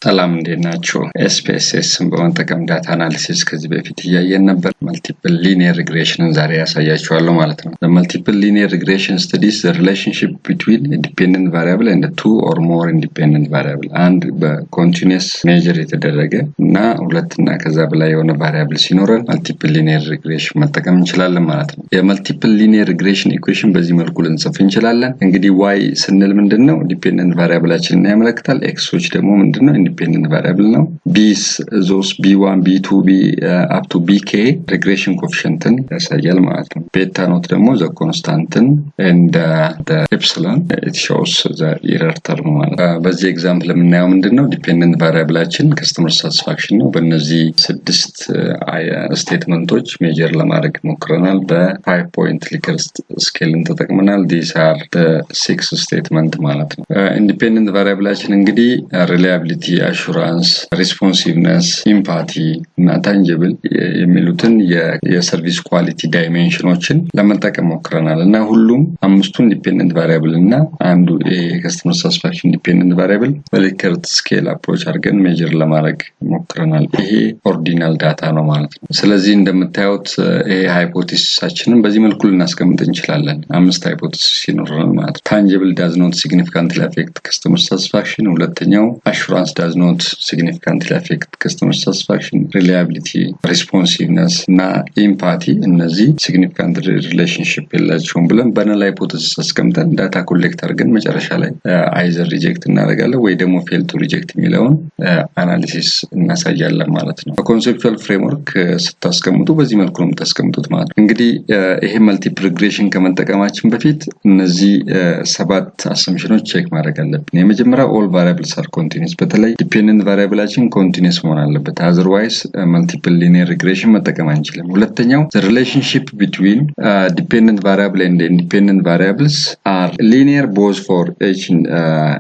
ሰላም፣ እንዴት ናችሁ? SPSS ን በመጠቀም data analysis ከዚህ በፊት እያየን ነበር። Multiple linear regression ን ዛሬ ያሳያችኋለሁ ማለት ነው። Multiple linear regression studies relationship between dependent variable and two or more independent variable። አንድ በ continuous measure የተደረገ እና ሁለት እና ከዛ በላይ የሆነ variable ሲኖረን multiple linear regression መጠቀም እንችላለን ማለት ነው። የ multiple linear regression equation በዚህ መልኩ ልንጽፍ እንችላለን። እንግዲህ Y ስንል ምንድን ነው? Dependent variable ኣችንን ያመለክታል። X ኦች ደግሞ ምንድን ነው? Independent variable ነው። B's, those B1, B2, B up to Bk regression coefficient ን ያሳያል ማለት ነው። Beta naught ደግሞ the constant ን and epsilon, it shows the error term ማለት ነው። በዚህ example የምናየው ምንድን ነው? Dependent variable ኣችን customer satisfaction ነው። በእነዚህ ስድስት statement ኦች measure ለማድረግ ሞክረናል። በ 5 point Likert scale ን ተጠቅመናል። These are six statement ማለት ነው። Independent variable ኣችን እንግዲህ reliability፣ assurance፣ responsiveness፣ empathy እና tangible የሚሉትን የ service quality dimension ኦችን ለመጠቀም ሞክረናል እና ሁሉም አምስቱ independent variable እና አንዱ የ customer satisfaction dependent variable በ Likert scale approach አድርገን measure ለማድረግ ሞክረናል። ይሄ ordinal data ነው ማለት ነው። ስለዚህ እንደምታዩት ይሄ hypothesis ኣችንን በዚህ መልኩ ልናስቀምጥ እንችላለን። አምስት hypothesis ይኖረናል ማለት ነው። Tangible does not significantly affect customer satisfaction። ሁለተኛው assurance does not significantly affect customer satisfaction፣ reliability፣ responsiveness እና empathy እነዚህ significant relationship የላቸውም ብለን በ null hypothesis አስቀምጠን data collect አድርገን መጨረሻ ላይ either reject እናደርጋለን ወይ ደግሞ fail to reject የሚለውን analysis እናሳያለን ማለት ነው። በ conceptual framework ስታስቀምጡ በዚህ መልኩ ነው የምታስቀምጡት ማለት ነው። እንግዲህ ይሄ multiple regression ከመጠቀማችን በፊት እነዚህ ሰባት assumption ኦች check ማድረግ አለብን። የመጀመሪያው all variables are continuous፣ በተለይ dependent variable ኣችን continuous መሆን አለበት። Otherwise multiple linear regression መጠቀም አንችልም። ሁለተኛው relationship between dependent variable and independent variables are linear both for each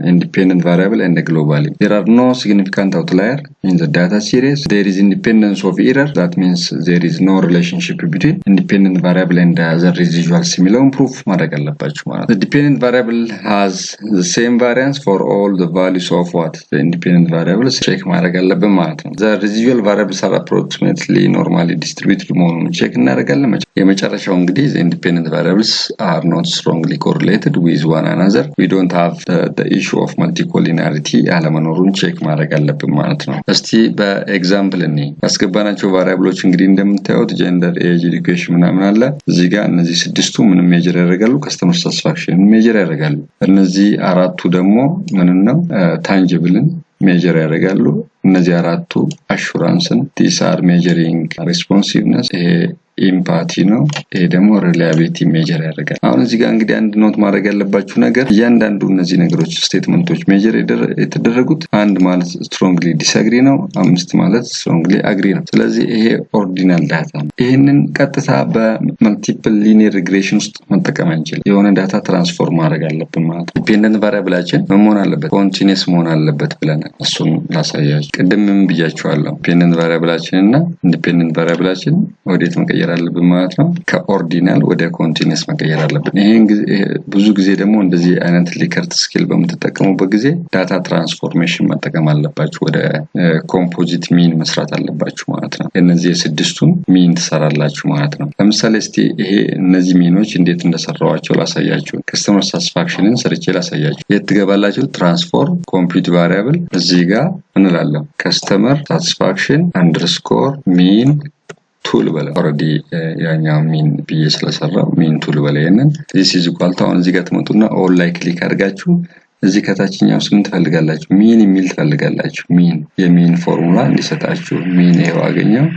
independent variable and globally. There are no significant outlier in the data series. There is independence of error. That means there is no relationship between independent variable and the residuals የሚለውን proof ማድረግ አለባችሁ ማለት ነው። Dependent variable has the same variance for all the values of what? The independent variables check ማድረግ አለብን ማለት ነው። The residual variables are approximately normally distributed መሆኑን check እናደርጋለን። የመጨረሻው እንግዲህ the independent variables are not strongly correlated with one another. We don't have the issue of multicollinearity አለመኖሩን check ማድረግ አለብን ማለት ነው። እስቲ በ example እኔ ያስገባናቸው variable ኦች እንግዲህ እንደምታዩት gender፣ age፣ education ምናምን አለ። እዚህ ጋር እነዚህ ስድስቱ ምንም measure ያደርጋሉ? Customer satisfaction measure ያደርጋሉ። እነዚህ አራቱ ደግሞ ምንን ነው? Tangible ን measure ያደርጋሉ። እነዚህ አራቱ assurance ን፣ these are measuring responsiveness፣ ይሄ empathy ነው። ይሄ ደግሞ reliability measure ያደርጋል። አሁን እዚህ ጋር እንግዲህ አንድ note ማድረግ ያለባችሁ ነገር እያንዳንዱ እነዚህ ነገሮች statement ኦች measure የተደረጉት አንድ ማለት strongly disagree ነው፣ አምስት ማለት strongly agree ነው። ስለዚህ ይሄ ordinal data ነው። ይህንን ቀጥታ በ multiple linear regression ውስጥ መጠቀም አንችልም። የሆነ data transform ማድረግ አለብን ማለት ነው። Dependent variable ኣችን ምን መሆን አለበት? Continuous መሆን አለበት ብለናል። እሱን ላሳያችሁ። ቅድም ምን ብያችኋለሁ? Dependent variable ኣችን እና independent variable ኣችን ወዴት መቀየር አለብን ማለት ነው? ከ ordinal ወደ continuous መቀየር አለብን። ይሄን ብዙ ጊዜ ደግሞ እንደዚህ አይነት Likert scale በምትጠቀሙበት ጊዜ data transformation መጠቀም አለባችሁ። ወደ composite mean መስራት አለባችሁ ማለት ነው። እነዚህ የስድስቱን mean ትሰራላችሁ ማለት ነው። ለምሳሌ እስቲ ይሄ እነዚህ mean ኦች እንዴት እንደሰራዋቸው ላሳያችሁ። Customer satisfaction ን ሰርቼ ላሳያችሁ። የት ትገባላችሁ? Transform፣ compute variable፣ እዚህ ጋር እንላለን customer satisfaction underscore mean two ልበለ። Already ያኛው mean ብዬ ስለሰራው mean two ልበለ። ይሄንን this is equal to አሁን እዚህ ጋር ትመጡና all ላይ click አድርጋችሁ እዚህ ከታችኛው ስም ትፈልጋላችሁ፣ mean የሚል ትፈልጋላችሁ። Mean የ mean formula እንዲሰጣችሁ mean ይሄው አገኘው።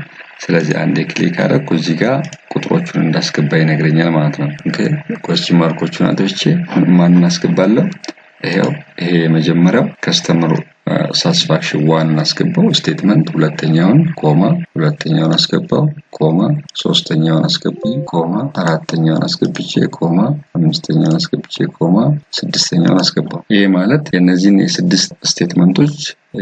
ስለዚህ አንዴ click አደረኩ፣ እዚህ ጋር ቁጥሮቹን እንዳስገባ ይነግረኛል ማለት ነው። Okay፣ question mark ኦቹን አጥፍቼ ማንን አስገባለሁ? ይሄው ይሄ የመጀመሪያው customer satisfaction one አስገባው statement፣ ሁለተኛውን comma፣ ሁለተኛውን አስገባው comma፣ ሶስተኛውን አስገብቼ comma፣ አራተኛውን አስገብቼ comma፣ አምስተኛውን አስገብቼ comma፣ ስድስተኛውን አስገባው። ይሄ ማለት የእነዚህን የስድስት statement ኦች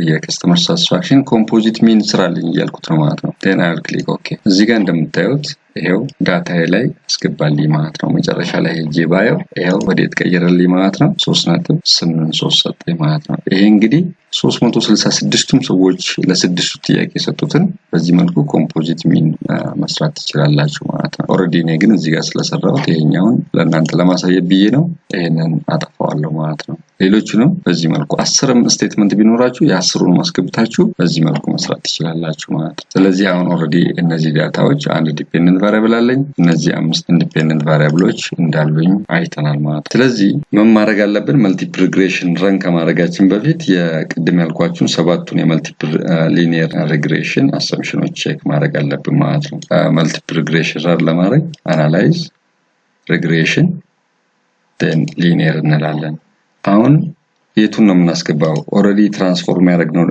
የ customer satisfaction composite mean ስራልኝ እያልኩት ነው ማለት ነው። Then I'll click okay። እዚህ ጋር እንደምታዩት ይሄው data ላይ አስገባልኝ ማለት ነው። መጨረሻ ላይ ሄጄ ባየው ይሄው ወዴት ቀየረልኝ ማለት ነው? 3.83 ሰጠኝ ማለት ነው። ይሄ እንግዲህ 366ቱም ሰዎች ለስድስቱ ጥያቄ የሰጡትን በዚህ መልኩ composite mean መስራት ትችላላችሁ ማለት ነው። Already እኔ ግን እዚህ ጋር ስለሰራሁት ይሄኛውን ለእናንተ ለማሳየት ብዬ ነው። ይሄንን አጠፋዋለሁ ማለት ነው። ሌሎቹንም በዚህ መልኩ 10ም statement ቢኖራችሁ የ10ሩን ማስገብታችሁ በዚህ መልኩ መስራት ትችላላችሁ ማለት ነው። ስለዚህ አሁን already እነዚህ data ዎች አንድ dependent variable አለኝ፣ እነዚህ አምስት independent variable ኦች እንዳሉኝ አይተናል ማለት ነው። ስለዚህ ምን ማድረግ አለብን? Multiple regression run ከማድረጋችን በፊት የቅድም ያልኳችሁን ሰባቱን የ multiple linear regression assumption ኦች check ማድረግ አለብን ማለት ነው። Multiple regression run ለማድረግ analyze፣ regression፣ then linear እንላለን። አሁን የቱን ነው የምናስገባው? Already transform ያደረግነው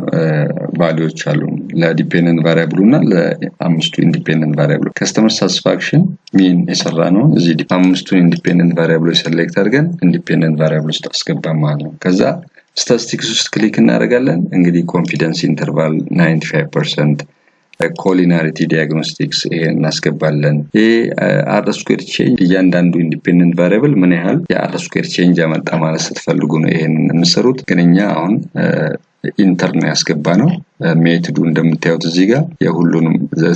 value ዎች አሉ ለ dependent variable ኡ እና ለአምስቱ independent variable ኡ። Customer satisfaction mean የሰራነው እዚህ አምስቱን independent variable ኦች select አድርገን independent variable ውስጥ አስገባን ማለት ነው። ከዛ ስታቲስቲክስ ውስጥ click እናደርጋለን። እንግዲህ confidence interval 95%፣ collinearity diagnostics ይሄ እናስገባለን። ይሄ R square change እያንዳንዱ independent variable ምን ያህል የ R square change ያመጣ ማለት ስትፈልጉ ነው ይሄንን የምትሰሩት። ግን እኛ አሁን enter ነው ያስገባነው። Method ኡ እንደምታዩት እዚህ ጋር የሁሉንም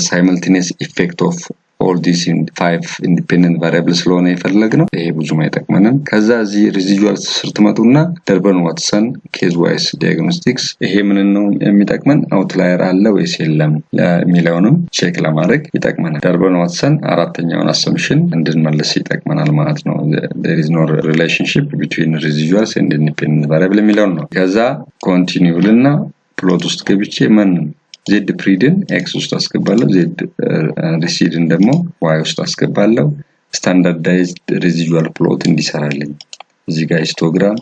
simultaneous effect of all these five independent variable ስለሆነ የፈለግነው ይሄ ብዙም አይጠቅመንም። ከዛ እዚህ residual ስር ትመጡና Durbin Watson casewise diagnostics ይሄ ምን ነው የሚጠቅመን? Outlier አለ ወይስ የለም የሚለውንም check ለማድረግ ይጠቅመናል። Durbin Watson አራተኛውን assumption እንድንመልስ ይጠቅመናል ማለት ነው። There is no relationship between residuals and independent variable የሚለውን ነው። ከዛ continue ልና plot ውስጥ ገብቼ ምን Z pred ን X ውስጥ አስገባለሁ። Z resid ን ደግሞ Y ውስጥ አስገባለሁ። Standardized residual plot እንዲሰራልኝ እዚህ ጋር histogram፣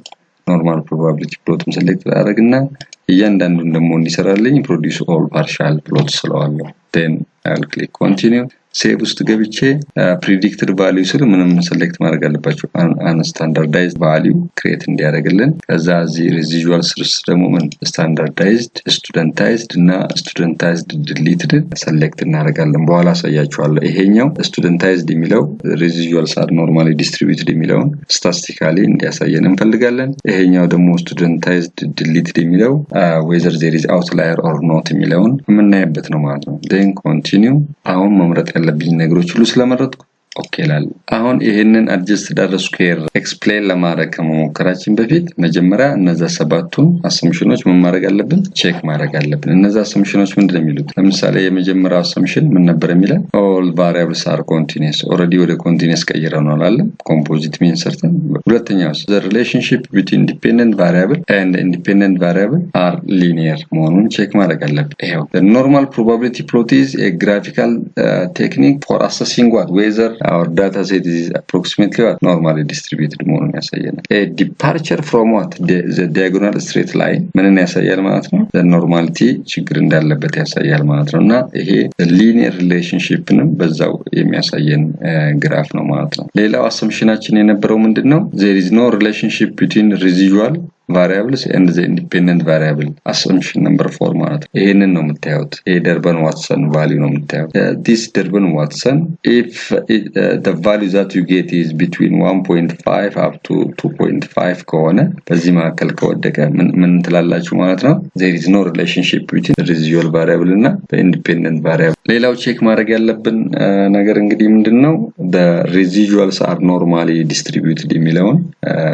normal probability plot ም select አደረግና እያንዳንዱን ደግሞ እንዲሰራልኝ produce all partial plot ስለዋለሁ። Then I'll click continue። Save ውስጥ ገብቼ predicted value ስል ምንም select ማድረግ አለባቸው unstandardized value create እንዲያደርግልን። ከዛ እዚህ residual ስርስ ደግሞ ምን standardized፣ studentized እና studentized deleted select እናደርጋለን። በኋላ አሳያችኋለሁ። ይሄኛው studentized የሚለው residuals are normally distributed የሚለውን statistically እንዲያሳየን እንፈልጋለን። ይሄኛው ደግሞ studentized deleted የሚለው whether there is outlier or not የሚለውን የምናይበት ነው ማለት ነው። Then continue። አሁን መምረጥ ያለብኝ ነገሮች ሁሉ ስለመረጥኩ okay እላለሁ። አሁን ይህንን adjusted R square explain ለማድረግ ከመሞከራችን በፊት መጀመሪያ እነዛ ሰባቱን assumption ኦች ምን ማድረግ አለብን? Check ማድረግ አለብን። እነዛ assumption ኦች ምንድን ነው የሚሉት? ለምሳሌ የመጀመሪያው assumption ምን ነበር የሚለን? All variables are continuous። Already ወደ continuous ቀይረነዋል አለ composite mean ሰርተን። ሁለተኛው the relationship between dependent variable and independent variable are linear መሆኑን check ማድረግ አለብን። ይኸው normal probability plot is a graphical technique for assessing what? Whether our data set is approximately what? Normally distributed መሆኑን ያሳየናል። A departure from what? The diagonal straight line ምንን ያሳያል ማለት ነው? Normality ችግር እንዳለበት ያሳያል ማለት ነው። እና ይሄ linear relationship ንም በዛው የሚያሳየን graph ነው ማለት ነው። ሌላው assumption ኣችን የነበረው ምንድን ነው? There is no relationship between residual variables and the independent variable፣ assumption number four ማለት ነው። ይሄንን ነው የምታዩት። ይሄ Durbin Watson value ነው የምታዩት። This Durbin Watson, if the value that you get is between 1.5 up to 2.5 ከሆነ፣ በዚህ መካከል ከወደቀ ምን ትላላችሁ ማለት ነው? There is no relationship between residual variable እና በ independent variable። ሌላው check ማድረግ ያለብን ነገር እንግዲህ ምንድን ነው? Residuals are normally distributed የሚለውን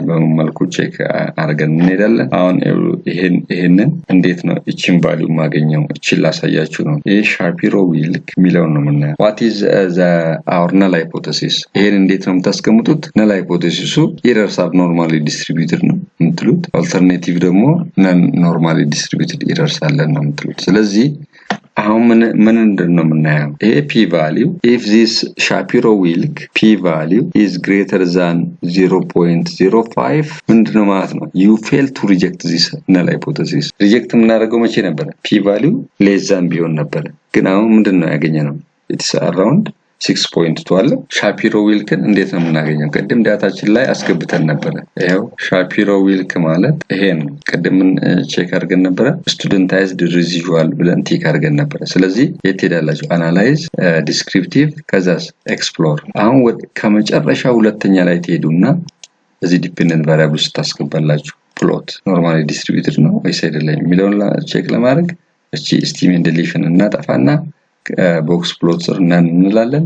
በምን መልኩ check አድርገን እንሄዳለን? አሁን ይሄንን እንዴት ነው እችን value የማገኘው? እችን ላሳያችሁ ነው። ይሄ Shapiro Wilk የሚለውን ነው የምናየው። What is our null hypothesis? ይሄን እንዴት ነው የምታስቀምጡት? Null hypothesis ኡ errors are normally distributed ነው የምትሉት። Alternative ደግሞ non normally distributed errors አለን ነው የምትሉት። ስለዚህ አሁን ምን ምንድን ነው የምናየው? ይሄ P value, if this Shapiro Wilk P value is greater than 0.05 ምንድን ነው ማለት ነው? You fail to reject this null hypothesis። Reject የምናደርገው መቼ ነበረ? P value less than ቢሆን ነበረ። ግን አሁን ምንድን ነው ያገኘነው? It's around 6.2 አለ። Shapiro Wilk ን እንዴት ነው የምናገኘው? ቅድም data ችን ላይ አስገብተን ነበረ። ይኸው Shapiro Wilk ማለት ይሄ ነው። ቅድምን check አድርገን ነበረ። Studentized residual ብለን tick አድርገን ነበረ። ስለዚህ የት ትሄዳላችሁ? Analyze፣ descriptive፣ ከዛስ explore። አሁን ከመጨረሻ ሁለተኛ ላይ ትሄዱና እዚህ dependent variable ውስጥ ታስገባላችሁ። Plot normally distributed ነው ወይስ አይደለም የሚለውን check ለማድረግ እቺ stem and leaf ን እናጠፋና box plot ስር none እንላለን።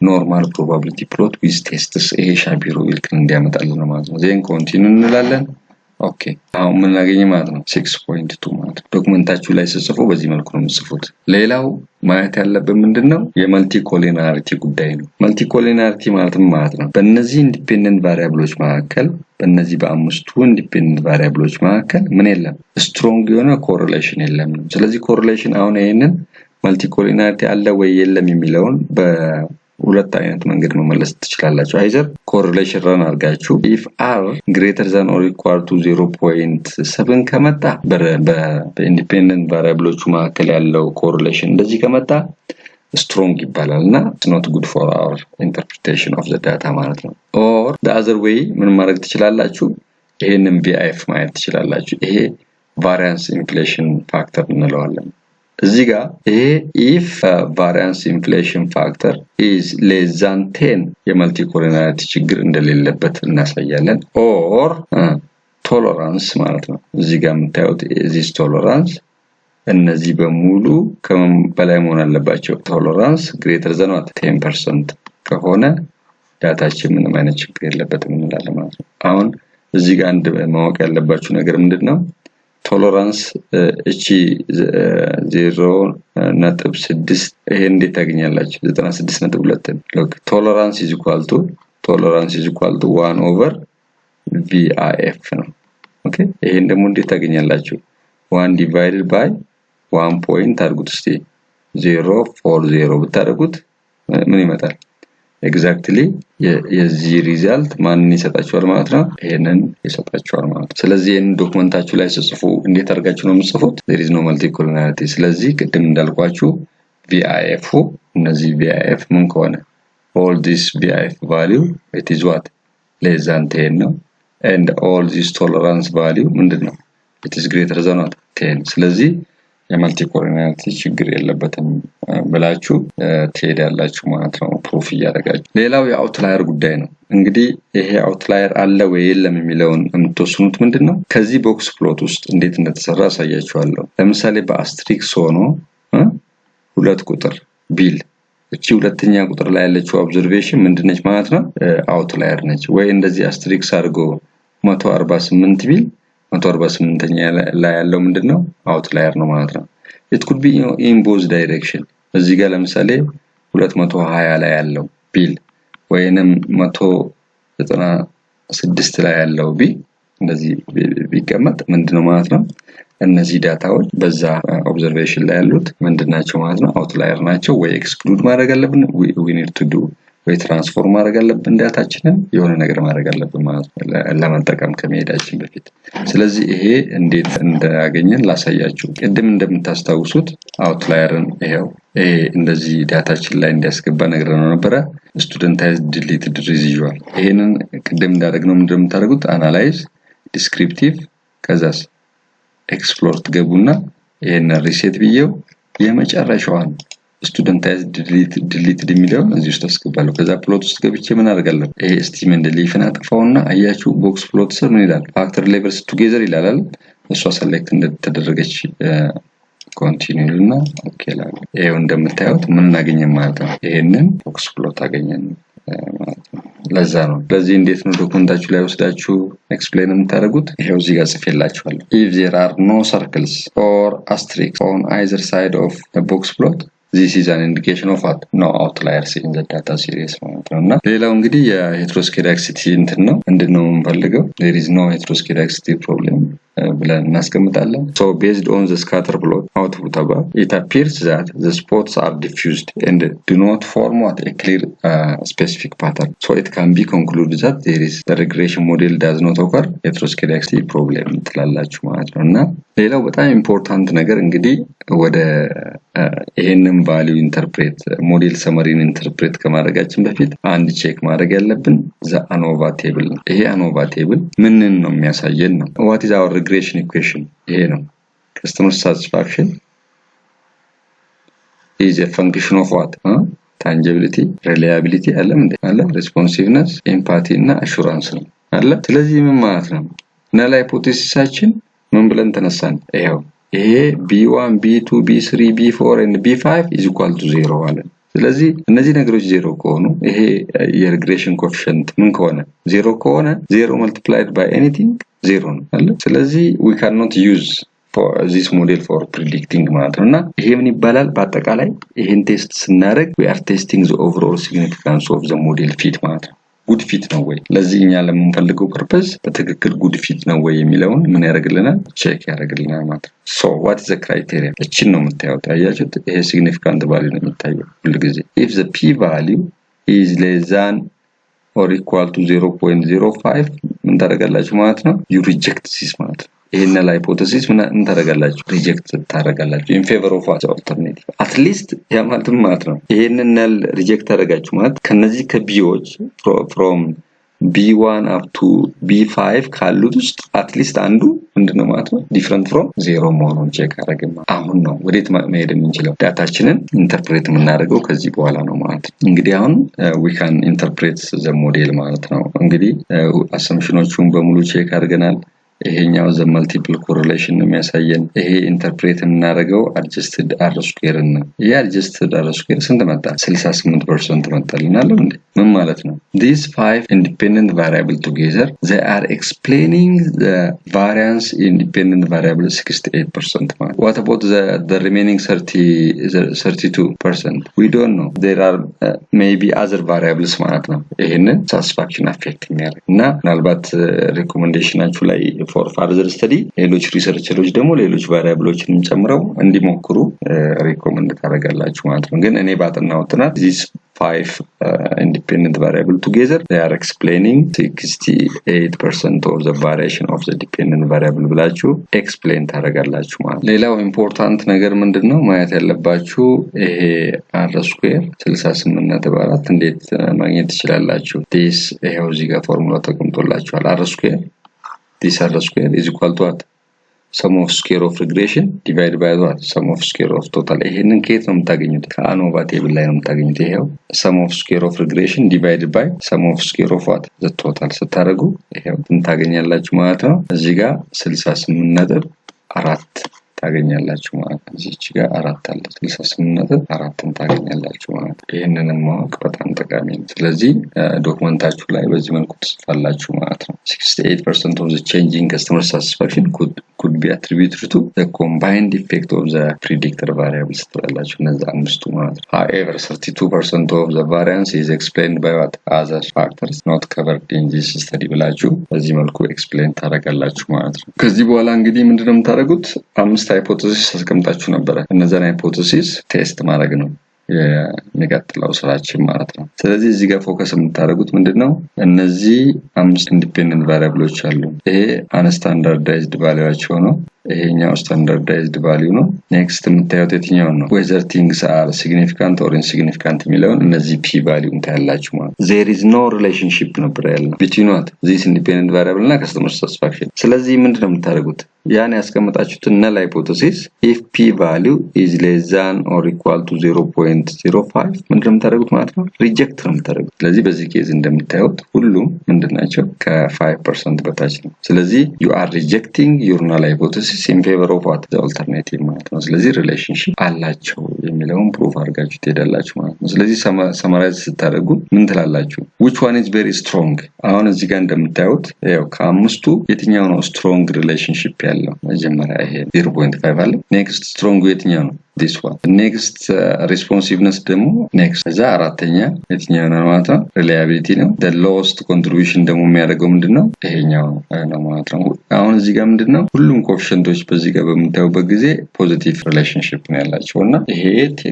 Normal probability plot with tests፣ ይሄ Shapiro Wilk ን እንዲያመጣልን ነው ማለት ነው። Then continue እንላለን። Okay፣ አሁን የምናገኝ ማለት ነው 6.2 ማለት ነው። Document ኣችሁ ላይ ስትጽፉ በዚህ መልኩ ነው የምትጽፉት። ሌላው ማየት ያለብን ምንድን ነው? የ multicollinearity ጉዳይ ነው። Multicollinearity ማለት ምን ማለት ነው? በእነዚህ independent variable ኦች መካከል፣ በእነዚህ በአምስቱ independent variable ኦች መካከል ምን የለም? Strong የሆነ correlation የለም ነው። ስለዚህ correlation አሁን ይሄንን multicollinearity አለ ወይ የለም የሚለውን በሁለት አይነት መንገድ መመለስ ትችላላችሁ። Either correlation run አድርጋችሁ if r greater than or equal to 0.7 ከመጣ፣ በ independent variable ኦቹ መካከል ያለው correlation እንደዚህ ከመጣ strong ይባላል እና not good for our interpretation of the data ማለት ነው። Or other way ምን ማድረግ ትችላላችሁ? ይሄንን VIF ማየት ትችላላችሁ። ይሄ variance inflation factor እንለዋለን። እዚህ ጋር ይሄ if variance inflation factor is less than 10 የ multicollinearity ችግር እንደሌለበት እናሳያለን። Or tolerance ማለት ነው። እዚህ ጋር የምታዩት this tolerance፣ እነዚህ በሙሉ ከምን በላይ መሆን አለባቸው? Tolerance greater than what? 10% ከሆነ data ችን ምንም አይነት ችግር የለበትም እንላለን ማለት ነው። አሁን እዚህ ጋር አንድ ማወቅ ያለባችሁ ነገር ምንድን ነው? Tolerance እቺ 0.6፣ ይሄ እንዴት ታገኛላችሁ? 96.2። Look, tolerance is equal to 1 over VIF ነው። Okay፣ ይሄን ደግሞ እንዴት ታገኛላችሁ? 1 divided by 1 point አድርጉት እስቲ፣ 040 ብታደርጉት ምን ይመጣል? Exactly የዚህ result ማንን ይሰጣችኋል ማለት ነው? ይሄንን ይሰጣችኋል ማለት ነው። ስለዚህ ይህንን document ኣችሁ ላይ ስትጽፉ እንዴት አድርጋችሁ ነው የምትጽፉት? There is no multicollinearity። ስለዚህ ቅድም እንዳልኳችሁ VIF እነዚህ VIF ምን ከሆነ፣ all this VIF value, it is what? Less than 10 ነው፣ and all this tolerance value ምንድን ነው? It is greater than what? 10። ስለዚህ የ multicollinearity ችግር የለበትም ብላችሁ ትሄዳላችሁ ማለት ነው፣ proof እያደረጋችሁ። ሌላው የ outlier ጉዳይ ነው። እንግዲህ ይሄ outlier አለ ወይ የለም የሚለውን የምትወስኑት ምንድን ነው? ከዚህ box plot ውስጥ እንዴት እንደተሰራ አሳያችኋለሁ። ለምሳሌ በ asterisk ሆኖ ሁለት ቁጥር ቢል እቺ ሁለተኛ ቁጥር ላይ ያለችው observation ምንድነች ማለት ነው? Outlier ነች። ወይ እንደዚህ asterisk አድርጎ 148 ቢል 148ኛ ላይ ያለው ምንድነው? Outlier ነው ማለት ነው። It could be in both direction። እዚህ ጋር ለምሳሌ 220 ላይ ያለው ቢል ወይንም 196 ላይ ያለው ቢል፣ እንደዚህ ቢቀመጥ ምንድነው ማለት ነው? እነዚህ data ዎች በዛ observation ላይ ያሉት ምንድን ናቸው ማለት ነው? Outlier ናቸው። ወይ exclude ማድረግ አለብን፣ we need to do ወይ transform ማድረግ አለብን data ችንን፣ የሆነ ነገር ማድረግ አለብን ማለት ነው ለመጠቀም ከመሄዳችን በፊት። ስለዚህ ይሄ እንዴት እንዳገኘን ላሳያችሁ። ቅድም እንደምታስታውሱት outlier ን ይሄው ይሄ እንደዚህ data ችን ላይ እንዲያስገባ ነግረነው ነበረ። Studentized deleted residual፣ ይሄንን ቅድም እንዳደረግነው ምንድን ነው የምታደርጉት? Analyze፣ descriptive፣ ከዛስ explore ትገቡና ይሄንን reset ብዬው የመጨረሻዋን studentized deleted የሚለውን እዚህ ውስጥ አስገባለሁ። ከዛ plot ውስጥ ገብቼ ምን አደርጋለሁ? ይሄ stem and leaf ን አጥፋውና አያችሁ box plot ስር ምን ይላል? Factor levels together ይላል። እሷ select እንደተደረገች continue እና okay እላለሁ። ይሄው እንደምታዩት ምን እናገኘን ማለት ነው? ይሄንን box plot አገኘን ማለት ነው። ለዛ ነው። ለዚህ እንዴት ነው document ኣችሁ ላይ ወስዳችሁ explain የምታደርጉት? ይሄው እዚህ ጋር ጽፌላችኋለሁ። If there are no circles or asterisk on either side of box plot, this is an indication of what? No outliers in the data series ማለት ነው። እና ሌላው እንግዲህ የ heteroscedasticity እንትን ነው። ምንድን ነው የምንፈልገው? There is no heteroscedasticity problem። ብለን እናስቀምጣለን። So based on the scatter plot output above, it appears that the spots are diffused and do not form what, a clear specific pattern. So it can be concluded that there is the regression model does not occur heteroscedasticity problem ትላላችሁ ማለት ነው። እና ሌላው በጣም important ነገር እንግዲህ ወደ ይሄንን value interpret model summary ን interpret ከማድረጋችን በፊት አንድ check ማድረግ ያለብን the ANOVA table ነው። ይሄ ANOVA table ምንን ነው የሚያሳየን ነው። What is our regression equation? ይሄ ነው። Customer satisfaction is a function of what? Tangibility፣ reliability አለ እንዴ? አለ፣ responsiveness፣ empathy እና assurance ነው አለ። ስለዚህ ምን ማለት ነው? Null hypothesis ኣችን ምን ብለን ተነሳን? ይኸው ይሄ B1፣ B2፣ B3፣ B4 and B5 is equal to 0 አለን። ስለዚህ እነዚህ ነገሮች ዜሮ ከሆኑ፣ ይሄ የ regression coefficient ምን ከሆነ፣ ዜሮ ከሆነ፣ zero multiplied by anything zero ነው አለ። ስለዚህ we can not use this model for predicting ማለት ነው። እና ይሄ ምን ይባላል? በአጠቃላይ ይሄን test ስናደርግ we are testing the overall significance of the model fit ማለት ነው። Good fit ነው ወይ፣ ለዚህ እኛ ለምንፈልገው purpose በትክክል good fit ነው ወይ የሚለውን ምን ያደርግልናል? Check ያደርግልናል ማለት ነው። So what the criteria? እችን ነው የምታዩት። ያያችሁት ይሄ significant value ነው የሚታየው ሁልጊዜ። If the p value is less than or equal to 0.05 ምን ታደርጋላችሁ ማለት ነው? You reject this ማለት ነው። ይሄን null hypothesis ምን ታደርጋላችሁ? Reject ታደርጋላችሁ in favor of alternative at least። ያ ማለት ምን ማለት ነው? ይሄንን null reject ታደርጋችሁ ማለት ከነዚህ ከ B ዎች from B1 up to B5 ካሉት ውስጥ at least አንዱ ምንድነው ማለት ነው? Different from zero መሆኑን check አደረግን። አሁን ነው ወዴት መሄድ የምንችለው? Data ችንን interpret የምናደርገው ከዚህ በኋላ ነው ማለት ነው። እንግዲህ አሁን we can interpret the model ማለት ነው። እንግዲህ assumption ኖቹን በሙሉ check አድርገናል። ይሄኛው the multiple correlation ነው የሚያሳየን። ይሄ interpret የምናደርገው adjusted R square ን ነው። ይሄ adjusted R square ስንት መጣ? 68% መጣልናል እንዴ? ምን ማለት ነው? These five independent variable together, they are explaining the variance independent variable 68% ማለት። What about the remaining 30 32%? We don't know. There are maybe other variables ማለት ነው። ይሄንን satisfaction affect የሚያደርግ እና ምናልባት recommendation ኣችሁ ላይ for further study ሌሎች researcher ኦች ደግሞ ሌሎች variable ኦችንም ጨምረው እንዲሞክሩ recommend ታደርጋላችሁ ማለት ነው። ግን እኔ ባጠናሁት ጥናት this five independent variable together, they are explaining 68% of the variation of the dependent variable ብላችሁ explain ታደርጋላችሁ ማለት ነው። ሌላው important ነገር ምንድን ነው ማየት ያለባችሁ? ይሄ R square 68.4 እንዴት ማግኘት ትችላላችሁ? This ይሄው እዚህ ጋር ፎርሙላ ተቀምጦላችኋል። R square, this R square is equal to what? Sum of square of regression divide by what? Sum of square of total። ይሄንን ከየት ነው የምታገኙት? ከ ANOVA table ላይ ነው የምታገኙት። ይሄው sum of square of regression divide by sum of square of what? The total ስታደርጉ ይሄው ታገኛላችሁ ማለት ነው። እዚህ ጋር 68.4 ታገኛላችሁ ማለት ነው። እዚች ጋር አራት አለ፣ 68.4ን ታገኛላችሁ ማለት ነው። ይህንንም ማወቅ በጣም ጠቃሚ ነው። ስለዚህ document ኣችሁ ላይ በዚህ መልኩ ትጽፋላችሁ ማለት ነው። 68% of the change in customer satisfaction could be attributed to the combined effect of the predictor variables ትላላችሁ፣ እነዛ አምስቱ ማለት ነው። However, 32% of the variance is explained by what? Other factors not covered in this study ብላችሁ በዚህ መልኩ explain ታደርጋላችሁ ማለት ነው። ከዚህ በኋላ እንግዲህ ምንድነው የምታደርጉት? አምስት hypothesis አስቀምጣችሁ ነበረ። እነዛን hypothesis test ማድረግ ነው የሚቀጥለው ስራችን ማለት ነው። ስለዚህ እዚህ ጋር focus የምታደርጉት ምንድን ነው? እነዚህ አምስት independent variable ኦች አሉ። ይሄ unstandardized value ኣቸው ነው። ይሄኛው standardized value ነው። Next የምታዩት የትኛውን ነው? Whether things are significant or insignificant የሚለውን እነዚህ p value ታያላችሁ ማለት። There is no relationship ነበር ያልነው between what? This independent variable እና customer satisfaction። ስለዚህ ምንድን ነው የምታደርጉት? ያን ያስቀመጣችሁትን null hypothesis if p value is less than or equal to 0.05 ምንድን ነው የምታደርጉት ማለት ነው? Reject ነው የምታደርጉት። ስለዚህ በዚህ case እንደምታዩት ሁሉም ምንድን ናቸው? ከ5% በታች ነው። ስለዚህ you are rejecting your null hypothesis in favor of what? Alternative ማለት ነው። ስለዚህ relationship አላቸው የሚለውን proof አድርጋችሁ ትሄዳላችሁ ማለት ነው። ስለዚህ summarize ስታደርጉ ምን ትላላችሁ? Which one is very strong? አሁን እዚህ ጋር እንደምታዩት ያው ከአምስቱ የትኛው ነው strong relationship ያለው? መጀመሪያ ይሄ 0.5 አለ። Next strong የትኛው ነው? This one. Next, responsiveness ደግሞ next። እዛ አራተኛ የትኛው ነው ማለት ነው? Reliability ነው። Lowest contribution ደግሞ የሚያደርገው ምንድን ነው? ይሄኛው ነው ማለት ነው። አሁን እዚህ ጋር ምንድን ነው፣ ሁሉም coefficient ኦች በዚህ ጋር በምታዩበት ጊዜ positive relationship ነው ያላቸው። እና ይሄ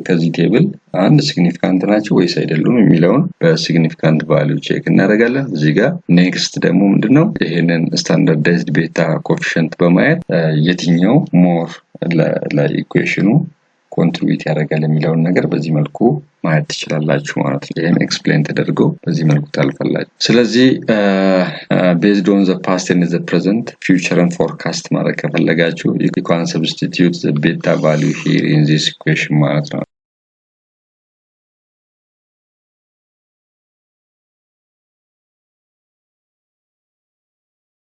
ከዚህ table አንድ significant ናቸው ወይስ አይደሉም የሚለውን በ significant value check እናደርጋለን። እዚህ ጋር next ደግሞ ምንድነው፣ ይሄንን standardized beta coefficient በማየት የትኛው more ለ equation ኑ contribute ያደርጋል የሚለውን ነገር በዚህ መልኩ ማየት ትችላላችሁ ማለት ነው። ይህም explain ተደርጎ በዚህ መልኩ ታልፋላችሁ። ስለዚህ based on the past and the present future ን forecast ማድረግ ከፈለጋችሁ you can substitute the beta value here in this equation ማለት ነው።